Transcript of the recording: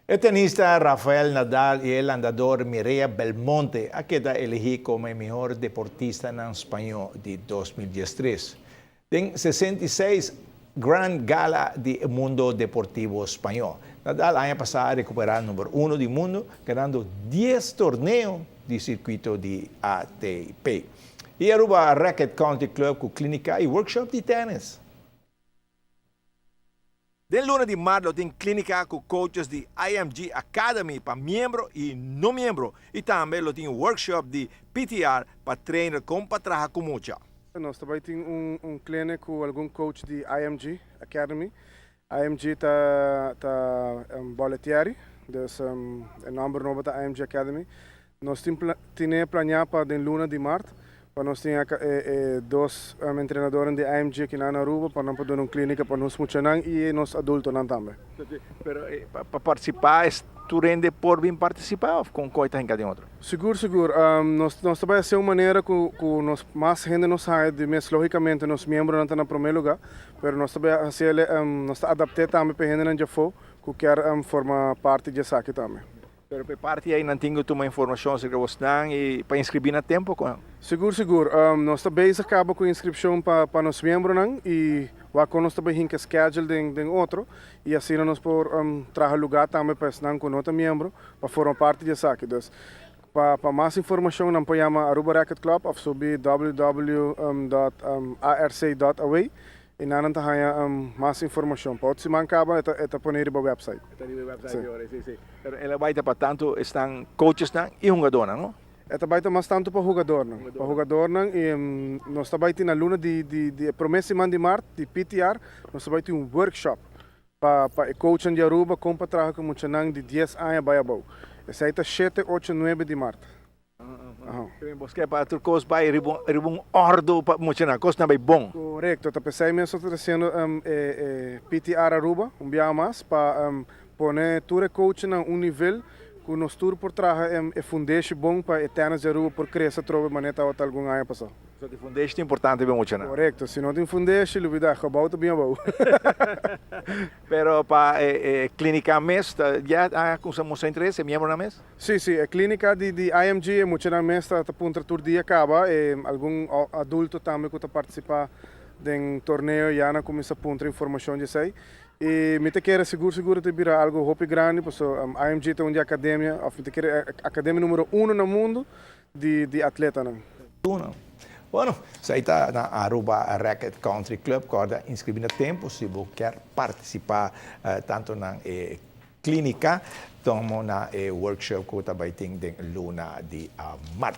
E tenista Rafael Nadal y e landador Mireia Belmonte a keda elegi como e mihor deportistanan spaño di 2013 den 66 Grand Gala di Mundo Deportivo Spaño. Nadal aña pasa a recupera number 1 di mundo, ganando 10 torneo di circuito di ATP. Y Aruba Racket Country Club cu clinica y workshop di tennis. Den luna di maart tin clinica cu coaches di IMG Academy pa miembro y no miembro. Y tambe lo tin workshop di PTR pa trainer con pa traha cu mucha. Nos tambe tin un clinic cu algun coach di IMG Academy. IMG ta Bollettieri, dus e nomber nobo ta IMG Academy. Nos tin planea pa den luna di maart, pa nos tin dos treinador di IMG aki na Aruba, pa nos duna un clinica pa nos muchanan y nos adultonan tambe. Pero pa participa, tur hende por bin participa of con con ta den otro? Sigur, sigur. Nos tambe ta un manera cu nos mas hende nos sabi, di mes logicamente nos miembronan ta na prome lugar, pero nos tambe nos ta adapta tambe pa hende di afo cu kier forma parti di esaki tambe. Pero pa parti ey nan tin cu tuma informacion sobre boso y pa inscribi na tempo con? Sigur, sigur. Nos ta bezig caba cu inscripcion pa nos miembronan y wak nos tambe hinca schedule den otro y asina nos por traha lugar tambe pa esnan cu no ta miembro pa forma parti di esaki. Dus pa mas informacion nan por yama Aruba Racket Club of subi www.arc.aw y nan ta haya mas informacion. Pa siman caba e ta pone riba website. Ta riba website, si. Pero el a bay pa tanto esnan coaches nan y hungadornan, no? E ta bay mas tanto pa hungadornan. Pa hungadornan y nos tambe tin na luna di prome siman di maart di PTR, nos tambe tin un workshop pa e coach di Aruba con pa traha cu muchanan di 10 aña bay abou. Esey ta 7, 8, 9 di maart. Bo kier pa tur cos bay riba un ordo pa muchanan, cosnan bay bon. Corecto, ta p'esey mes ta haciendo PTR Aruba, un biaha mas, pa pone tur coach na un nivel cu nos tur por traha e fundeshi bon pa e tennis di Aruba por crece trobe manera tabata algun aña pasa. So, e fundeshi ta importante pa muchanan. Corecto, si no tin fundeshi, lubida, gebouw ta bin abou. Pero pa clinica mes, ya a mustra interes, miembronan mes? Si, e clinica di IMG, muchanan mes ta puntra tur dia caba, y algun adulto tambe cu ta participa den torneo ya a cuminsa puntra informacion di esey. Y mi ta kere sigur sigur ta bira algo hopi grandi, paso IMG ta un academia, of mi ta kere academia number 1 na mundo di atletanan. Uno. Bueno, esey ta na Aruba Racket Country Club, corda inscribi na tempo si bo kier participa tanto na clinica como na workshop cu tambe tin den luna di maart.